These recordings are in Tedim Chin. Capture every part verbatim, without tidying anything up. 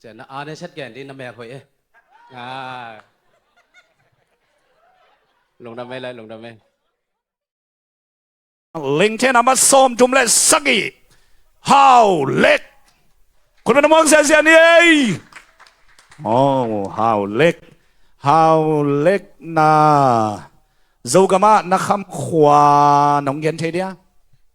Cian na a ne set gen di na mek hoih e. Lungdam e lai, lungdam e. Lengthe nambat sawmthum le sagih, Hau Lek. Khut beng na muak ziahziah ni ei. Oh, Hau Lek. Hau Lek na Zogam ah na khamkhua nong gen thei dia?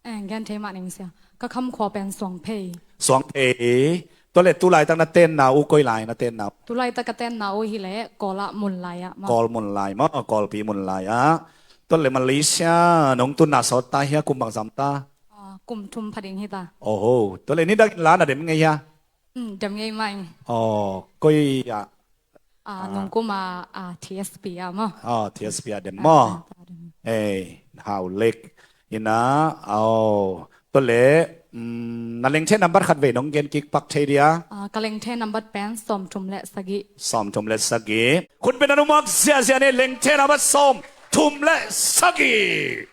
Eh, gen thei mah ning sia. Ka khamkhua pen Suangphei. Suangphei. Tua le tu laitak na tenna uh koi lai na tenna uh? Tu laitak ka tenna uh hi le Kawl ah mun lai ah maw. Kawl mun lai maw, Kawlpi mun lai ah. Tua le Malaysia nong tunna sawt ta hia, kum bang zam ta? Ah, kum thum pha ding hi ta. Oho. Tua le nidang in la na dem ngei hia? Hmm, dem ngei mai. Oh, koi ah? Ah, nung kum ah, ah, T S P ah maw. Oh, T S P ah dem maw. Ah, ah, ah, dem. Ei, Hau Lek. Ina, oh. Tua le, mm, na lengthe nambat khat vei nong gen kik pak thei dia? Ah, ka lengthe nambat pen sawmthum le sagih. Sawmthum le sagih. Khut beng na muak ziahziah ni, lengthe nambat sawmthum le sagih.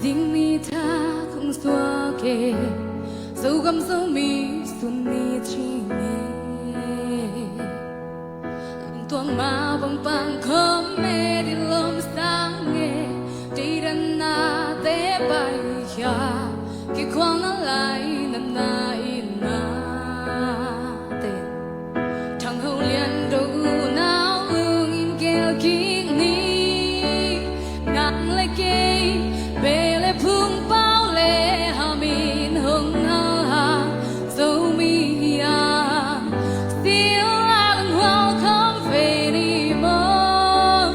Zingni thak hong suak e, Zogam Zomi sun ni cing e. Lungtuang mah bang pang khawm e, din lom sang e, deidanna te paikhia, kikhualna lai natna in mah te. Thang Ho Lian Do unau lungin gel kik ni, nang le kei, beh le phung, pau le ham in hong hal hang, Zomi hiam, sila lunghual khawm ve ni maw.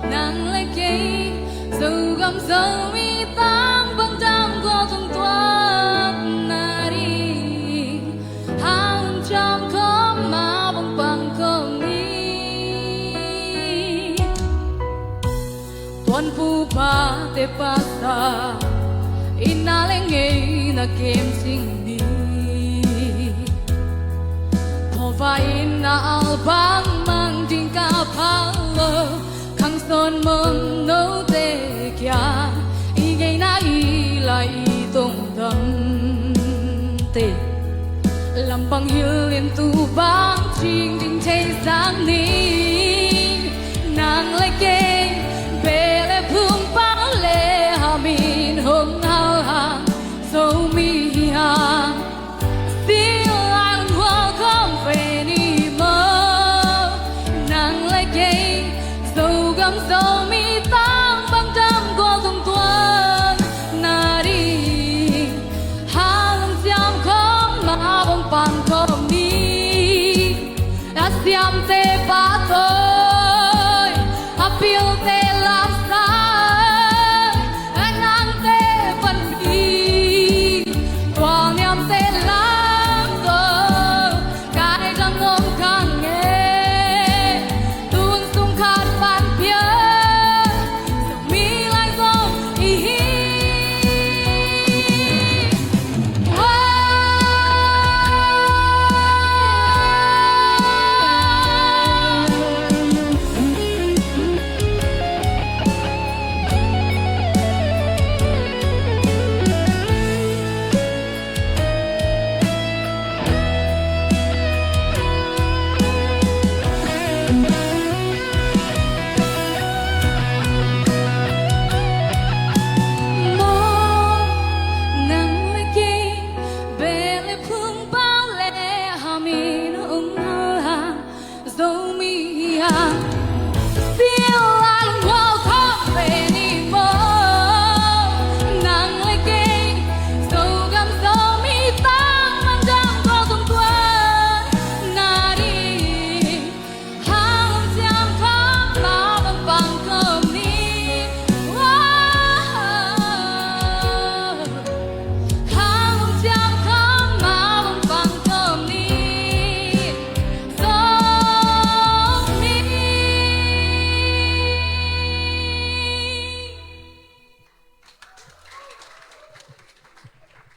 Nang le kei, Zogam Zomi tang bang dam gual tung tuan na ding, hang ciam khawm mah bang pang khawm ni. Tuanpu pate pasa, inn ah le ngeina kem cing ni. Pawlpi inn ah al bang mang ding ka phal lo, khang sawn mawng note kiang, i ngeina i la i tongdam te. Lampang hilh in tu bang cing ding thei sang ni. Nang le kei, beh le phung, pau le ham in hong hal hang, Zomi hiam, sila lunghual khawm ve ni maw. Nang le kei, Zogam Zomi tang bang dam gual tung tuan na ding, hang ciam khawm mah bang pang khawm ni. A siamte pa tawh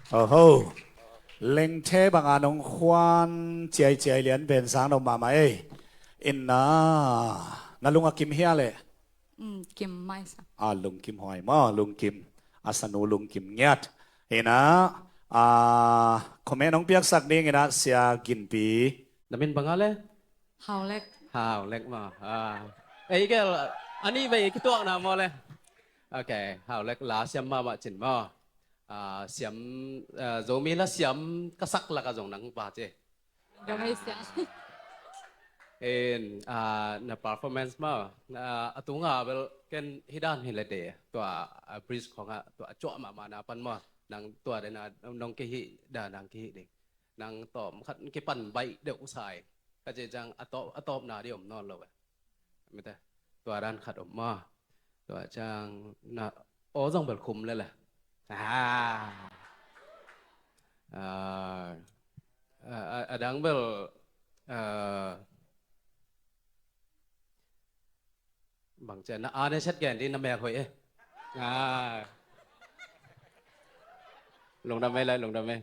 Oho. Lengthe banga nong khuan ciaiciai lian pen sang no mahmah ei. Inna na lung a kim hia le? Mm, kim maisa. A lungkim huai maw, lungkim. A sanu lungkim ngiat. Inna a comment nong piaksak ding inna Sia Ginpi. Na min banga le? Haulek. Haulek maw. A. Ei gel, a nih vei kituakna maw le? Ok, Haulek la siam mahmah cin maw. A, siam, a, Zomi la siam ka sak laka zong nang pa ci. Zomi siam. En, a, na performance maw, a, a tunga bel ken hih dan hi le de. Tua, a, bridge khong a, tua a cuah mahmah na pan maw. Nang tua dena nong kihih dan nang kihih ding. Nang tawm khat kipan baih deuh sai. Ka ci ciang a tawp, a tawpna dih om nawn lo e. Mite. Tua dan khat om maw. Tua ciang na aw zong bel khum lele. A. A, a, a dang bel, a, bang ciang na a ne set gen di na mek hoih e. A. Lungdam ei le, lungdam ei.